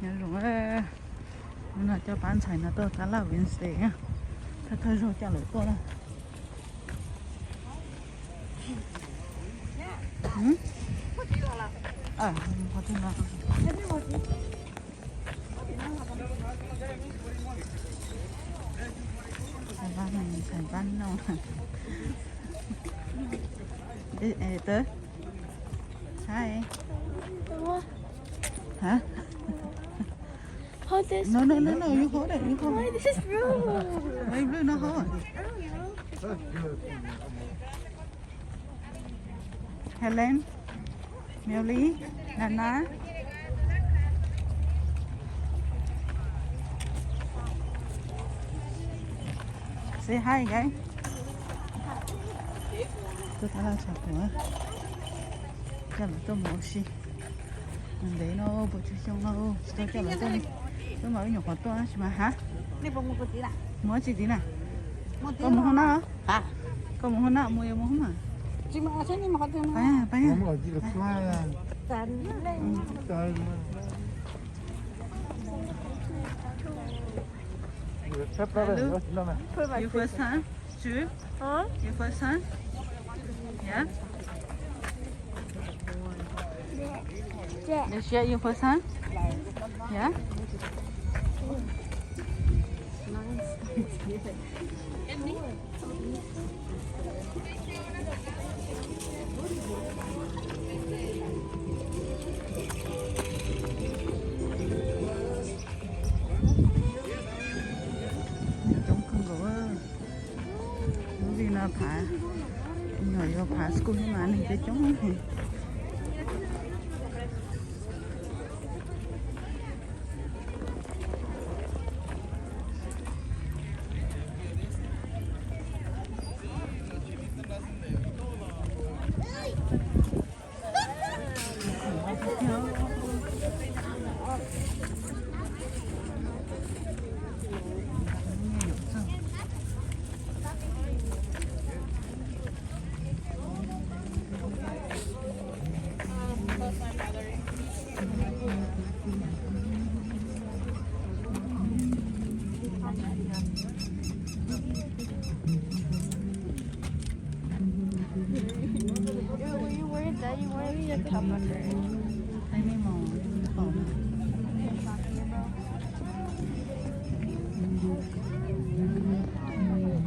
Nyob zoo, hnub no coj pab ntxhais no tuaj tab laj Wednesday na, thawj thawj zaug coj lawv tuaj na. Ntxhais pab no. Ntxhais pab no. Hi. Huh? Hold this. No, no, no, no. You hold it. You hold it. Why this is blue? Why blue? No, hold it. Helen, Melly, Nana. Say hi, guys. Tuaj tab laj tshov kuv, coj lawv tuaj mus ua si. Ntev no, puas tsawg xyoo no tsis tau coj lawv tuaj li. Twb mas ib nyuam qhuav tuaj tsis mas. Hab, mus dab tsi tid na? Koj mus hoob na? Koj mus hoob na, mus yuav mus hoob mas. Pab, pab. Hello. Your first time? True? Huh? Your first time? Yeah? They share your first time? Yeah? Coob kawg nkaus. Lub vij no phav, nyuam yuav phav school mas neeg coob coob heev.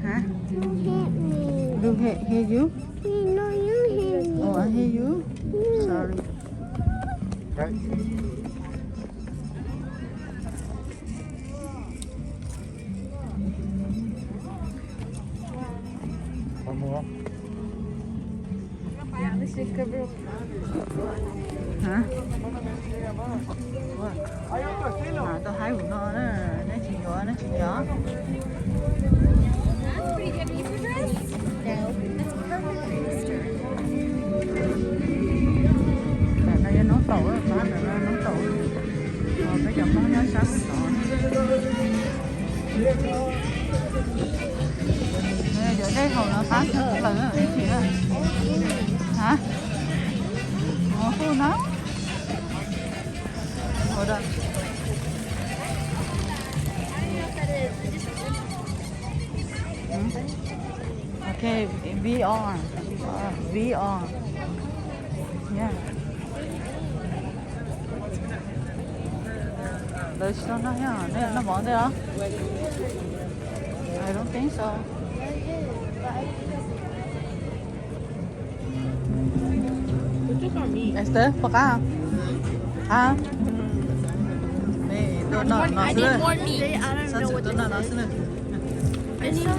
Huh? You hit me. You hit, hit you? No, you hit me. Oh, I hit you? Yeah. Sorry. Hab, tau haib hauv no na, neb tsis yuav, neb tsis nyiam. Ntawm no yog noob taum, pab, ntawm no noob taum. Peb cov Hmoob nyob sab tod. Cov dej haus no pab plaws ib chim na. Hab, ua huj no. Ua da. Ok, V R. V R. Yeah. Lawv tsis tau noj thiab, nej noj mov ntej los? I don't think so. Esther, puas qab? Qab. Tuaj noj no xwb. Xab ntxwv tuaj noj no xwb na. Xab ntxwv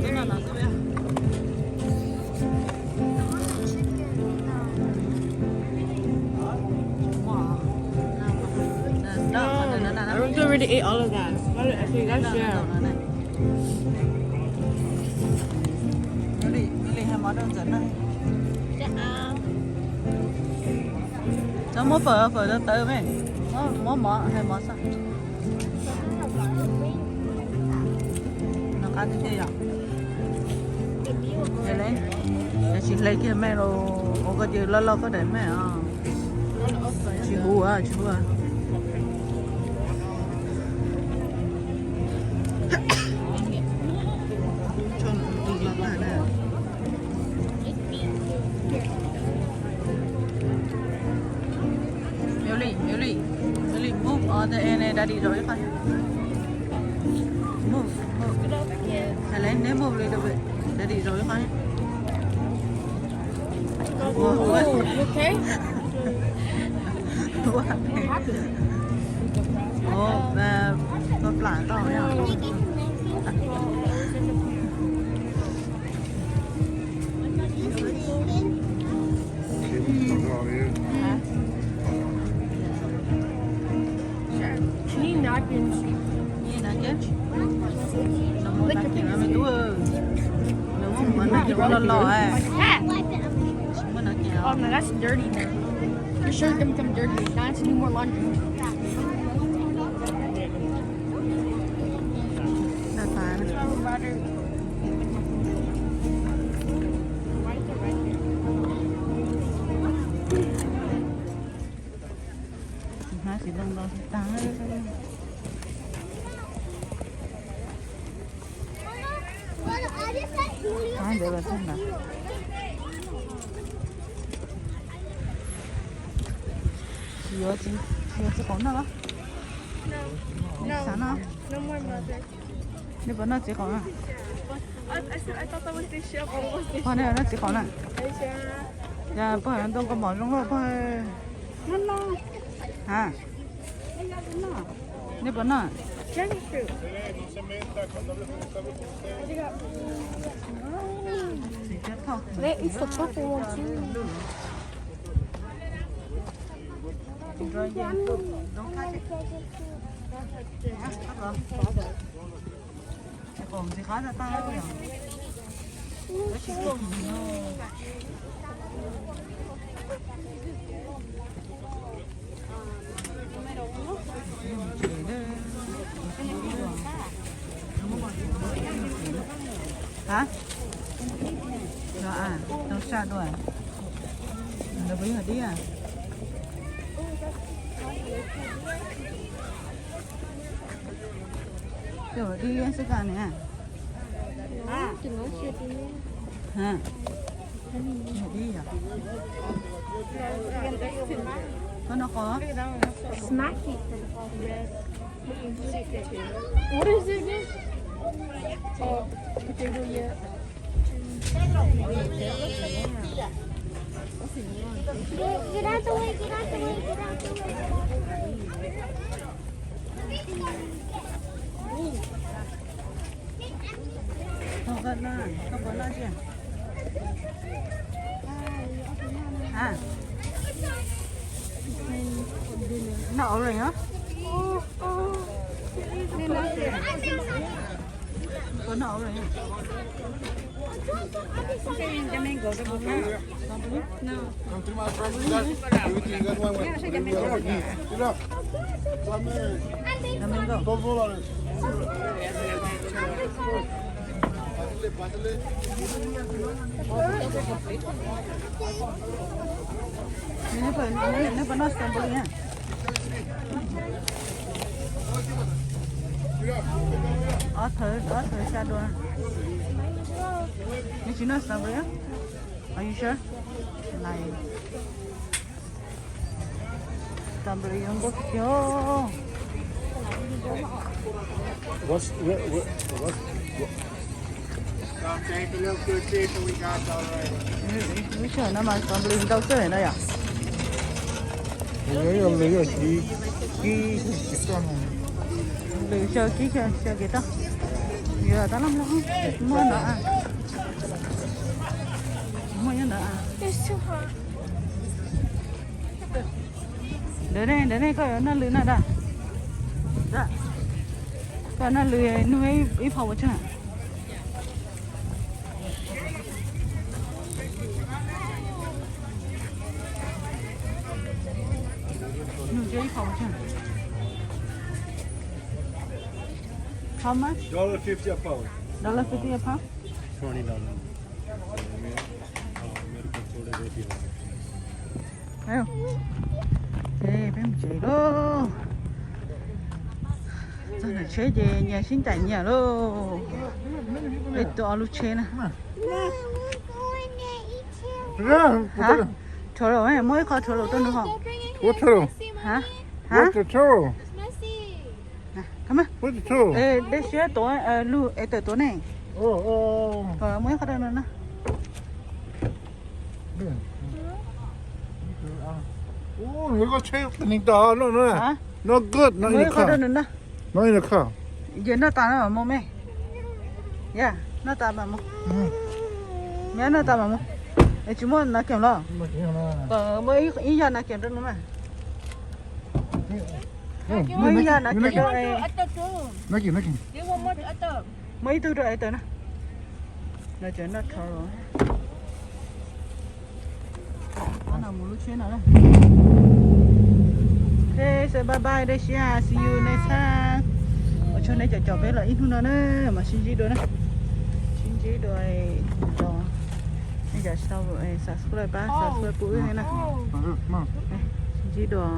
tuaj noj no xwb. No, I already ate all of that. Why did I say that shit? Txhob muab fawm, fawm tawv tawv me. Muab mov, hais mov xwb. No qab tiag tiag yom. Yog tsis hle kiag me los ua koj cia loj loj koj daim me os. Tsis huv. Ua tsis ua. Yoli, Yoli, Yoli, move, daddy zaum ib qho. Move, move. Neb move li, daddy zaum ib qho. Ua plam tau. Sure. You need napkins. You need napkins? Lick your fingers. Los los. Oh no, that's dirty now. Your shirt gonna become dirty. Now I have to do more laundry. Tsis yuav txiv qaum noj los? Xav noj? Nej puas noj txiv qaum na? Pog, nej noj txiv qaum na? Pog ntoo kaus mom zoo luaj pog. Ha, nej puas noj? Ha, no a, tau saj dua. Lawv puas yog dib a? Dib liab xwb ka niam. Koj noj qos. What is it again? Oh, potato, yeah. Get, get out the way, get out the way, get out the way. Koj noj, koj puas noj tsi? A, noj orange os. Puas noj orange? Neb puas noj strawberry na? Ob thawv, ob thawv xya dua. Neb tsis noj strawberry? Are you sure? Nice. Strawberry zoo nkauj tiag. Lub sij hawm no mas strawberry ntau kawg no yom. Lwm xyaw kib xyaw kev toj. Yog tab laj mlog muaj no a. Muaj nyob ntawd a. Ntawd ne, ntawd ne, koj yuav noj lwm na da. Koj noj lwm nug ib phau ua tsaug. Nug ib phau ua tsaug. How much? Dollar fifty a pound. Dollar fifty a pound? Twenty dollars. Medical soda, roti. Tsev lauj. Txog ntawm tsheb ces nyias sib ncaim nyias lauj. Peb tuaj ob lub tsheb na. Rhuav los, muab ib qho rhuav los rau nws ho. Rhuav los. Ha? Ha? Rhuav los. Dej siab tuav, lug es tawm tuav ne. Muab ib qho rau nws na. Nws koj tsheb qis neeg tag no, no good, no in the car, no in the car. Yog noj tas no mam mus me. Yog noj tas mam mus. Yog noj tas mam mus. Es tsis muaj nas kiam los? Muaj ib yam nas kiam rau nws mas. Muaj ib yam nas kiam rau. Muaj ib tug rau es tawm na. Nws tseem noj dhau los. Mus lub tsheb no. Ok, say bye bye Dej Siab, see you next time. Ua tsaug nej cov caum peb los ib hnub no na, mam sib ntsib dua na. Sib ntsib dua los nej cov subscribe pab subscribe pub wb thiab na. Sib ntsib dua.